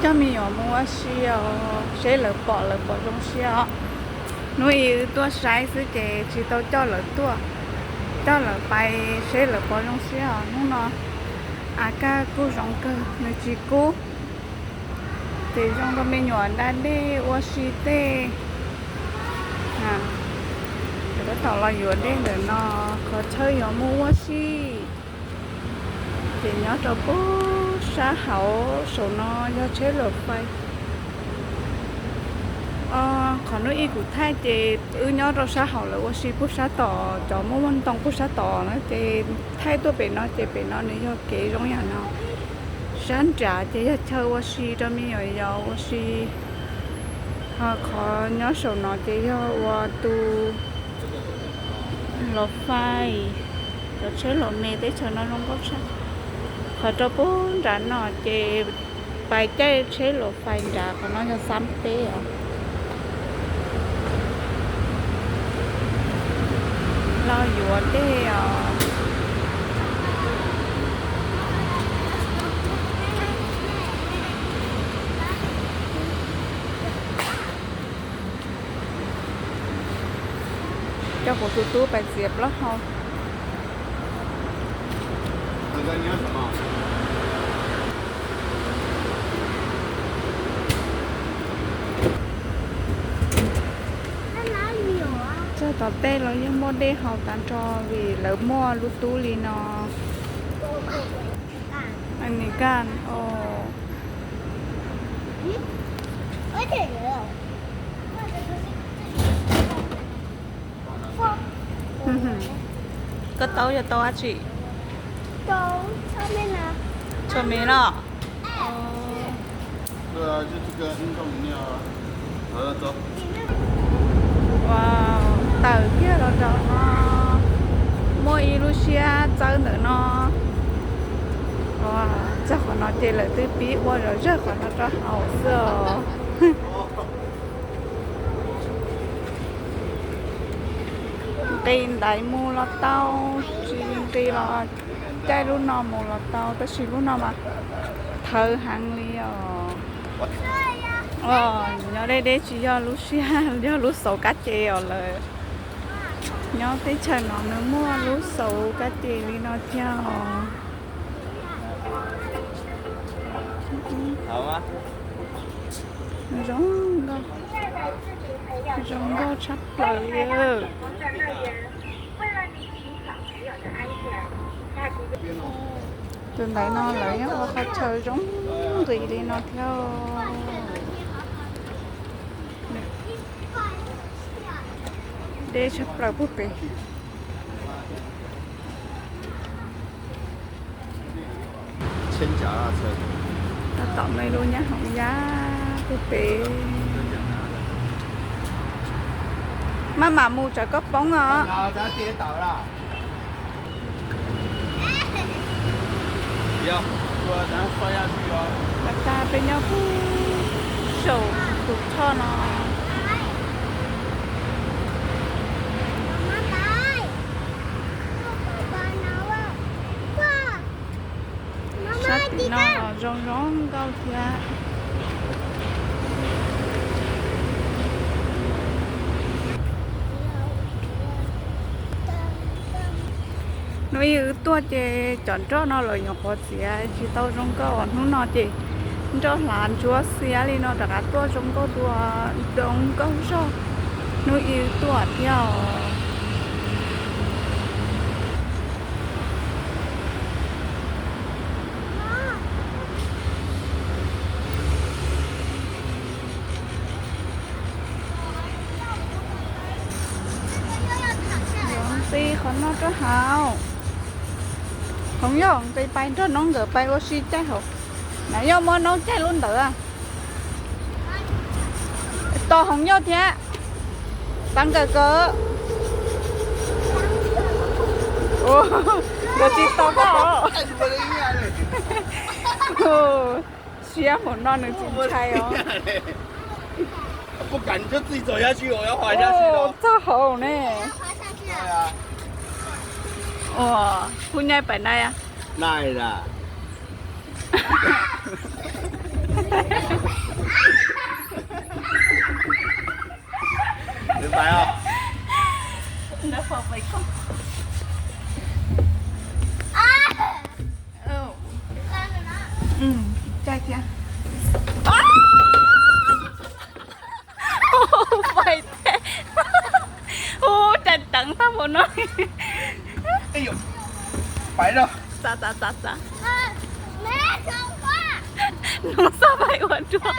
Coj me nyuam mus ua si os, seb lawv pom lawv puas zoo siab os. Hnub ib wb tuaj saib xwb ces tsis tau coj lawv tuaj, coj lawv pais seb lawv puas zoo siab os. Hnub no a kaj kuj zoo kawg, nws tsis kub. Ces zoo rau me nyuam da dej ua si tej. Tab tom los yuav dej ntawm no, qhov chaw yuav mus ua si. Ces nyob rau pem sab hauv saum no yog tsheb luam fais. Qhov hnub ib kuv thaij ces wb nyob rau sab hauv, lawv ua si pem sab tom, cov muaj muaj ntoo pem sab tom na, ces thaij tuaj pem no ces pem no nws yog kev zoo yam no. Sab nrad ces yog chaw ua si rau me nyuam yaus ua si. Ho qhov nyob saum no ces yog ua tus luam fais, cov tsheb luam me. Teb chaws no zoo nkauj tshaj. Qhov rau pem nrad no ces pais caij tsheb luam fais nrad, qhov no yog xab peb os. Los yuav dej os. Coj kuv tus tub pais txiav plaub hau. Txog tom tej los yeej muaj dej haus tag nrho vim lawv muaj lub tub li no. Anikaj os. Koj tau yog tau dab tsi? Tshuaj me los? Tawm kiag los rau no, muaj ib lub siab txawb ntawm no. Txog qhov no ces lawv twb pib ua zom zaws qhov no rau hauv xwb os. Nqis ntaiv mus los tau, tsis nqis los caij lub no mus los tau, tab sis lub no mas thawv heev li os. Nyob deb deb tsis yog lub siab, yog lub xauv kab ces os lawm. Nyob teb chaws no nws muaj lub xauv kab ces li no thiab os. Zoo nkauj, zoo nkauj tshaj plaws li. Tus ntawd no lawv yeej ua qhov chaw zoo nqis li no thiab. Deb tshaj plaws puag pem. Tab tom me lub nyab hoom yab puag pem. Maj mam mus tsam koj poob os. Pas tas peb nyob puag saum tus choj no. Sab tim no los zoo zoo nkauj thiab. Hnub ib wb tuaj ces cov nroj no lawv nyuam qhuav txiav tsis tau zoo nkauj, hnub no ces nroj hlav ntsuab xiab li no rov qab tuaj zoo nkauj dua, zoo nkauj zog. Hnub ib wb tuaj thiab os. Nqis qhov no rau hauv. Hov yog nqis pais nrog noob nkawd pais ua si caij hauv. Na yog muab noob caij lub ntawd. Tos hov yog thiab. Xav nkawm kawg. Nkawd tsis tos koj. Siab hauv no nws tsis ntshai os. Txog hauv ne. Ua, phub nyaij pais nai a. Nai a. Caij thiab. Ub, fais teg. Ub, caij ceev tag npaum no. Txav, txav, txav, txav. Noog xav fais ua dua.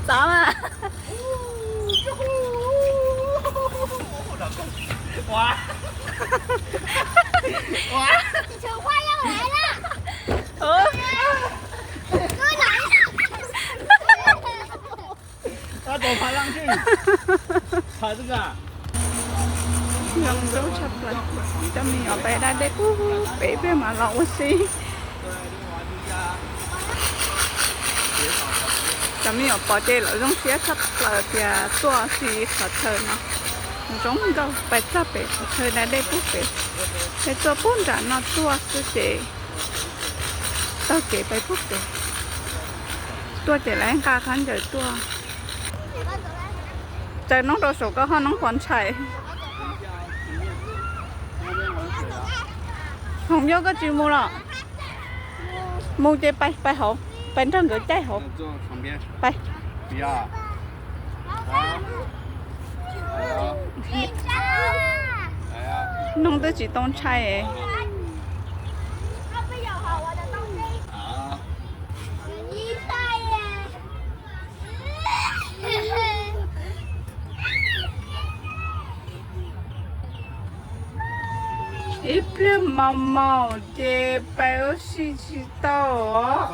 Txav mas. Zoo nkauj tshaj plaws. Coj me nyuam pais da dej pub pem peb mam los ua si. Cov me nyuam pom ces lawv zoo siab tshaj plaws tias tuaj si qhov chaw no. Zoo nkauj, pais txog pem qhov chaw da dej pub pem. Ces tuaj pub nram no tuaj xwb ces taug kev pais pub pem. Tuaj ces lawv nqa khaub ncaws tuaj. Tsaws noob rau saum koj ho noob pov ntshai. Hoom Yauj, koj tsis mus los? Mus ces pais, pais hauv, pais nrog nkawd caij hauv. Pais. Noob twb tsis tau ntshai. Ib pliag mos mos ces pais ua si tsis tau os.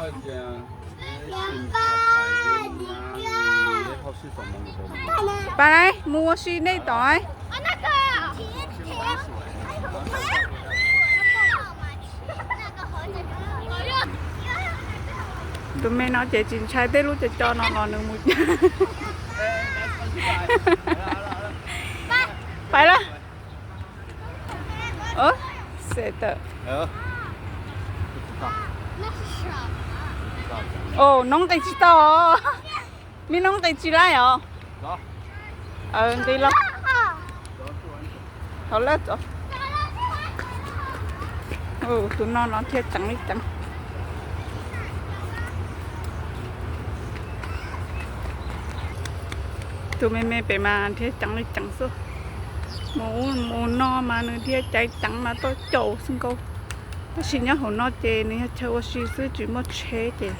Pais mus ua si nej tom. Tus me no ces tsis ntshai tej lub co co no los nws mus. Pais lawm. Xes tawm. Os, noob nqis tsis tau. Me noob nqis tsis laij os. Nqis los. Hauv lawm tso. Tus no no thiaj ceev li ceev. Tus me me pem mas thiaj ceev li ceev xwb. Mus ub mus no mas nws thiaj caiv ceev mas tuaj caum xwb nkaus. Tab sis nyob hauv no ces nws yog chaw ua si xwb tsis muaj tsheb ces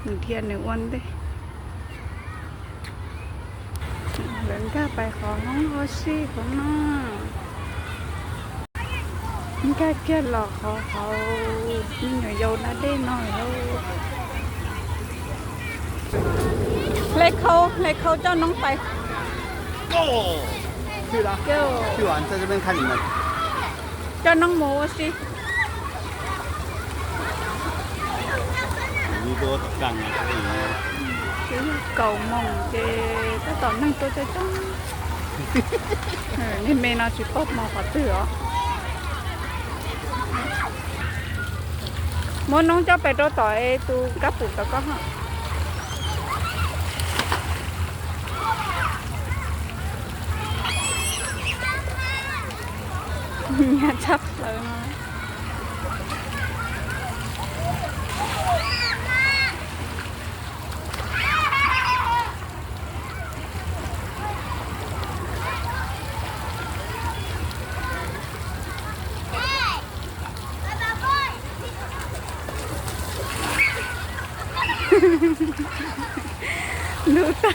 nws thiaj nws ua ntej. Lawv nkag pais qhov hoob ua si qhov no. Nkag kiag los qhov hauv me nyuam yaus da dej no lauj. Hle khau, hle khau coj noob pais. Coj noob mus ua si. Kaum moos ces tab tom neeg tuaj coob coob. Niag me no tsis paub hmo qhov twg os. Muab noob coj pem rau tom es tus kab pum tom koj ho. Nyab tshaj plaws no. Ntuj tag.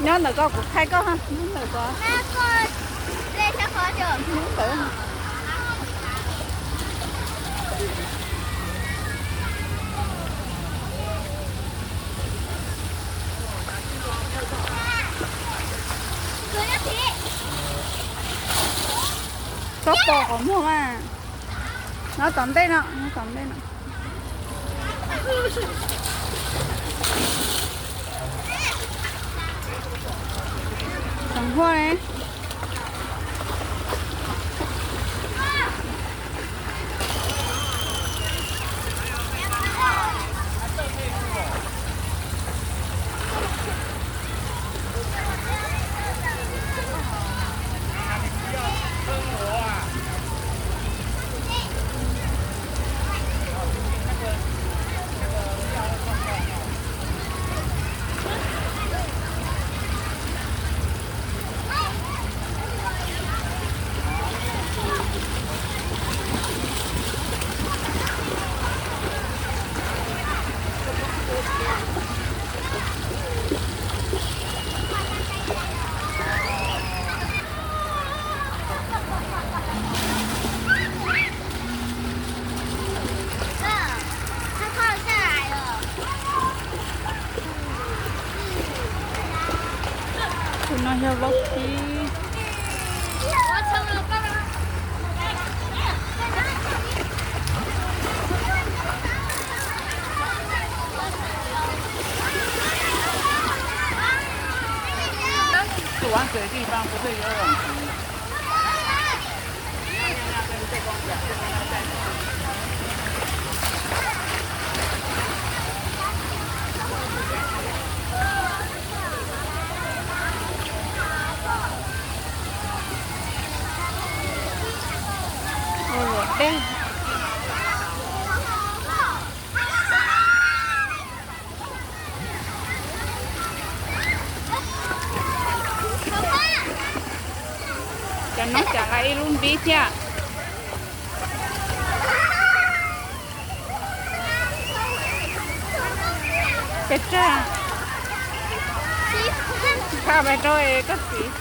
Nyob ntawm koj, kuv thaij koj ha, nyob ntawm koj. Nyob ntawd. Txhob pos qhov muag mas. Nyob tom ntej no, nyob tom ntej no. Huaj ne. Tus no yog vaub kib. Ua luam dej. Cov no cas lawv ib lub npib thiab. Pes tsawg? Nqa pes rau koj txiv.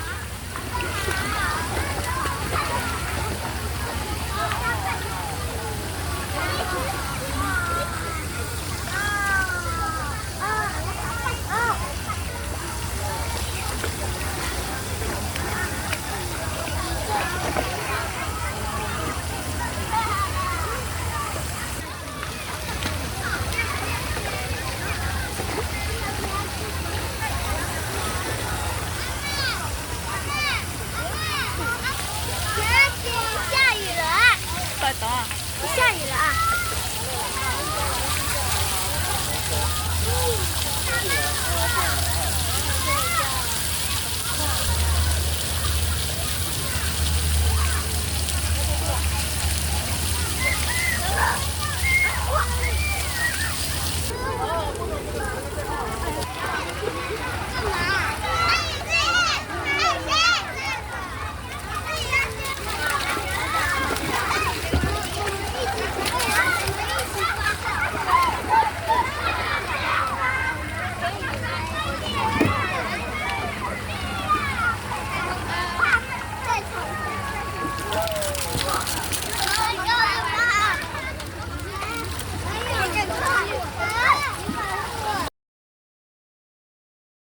Tau tod.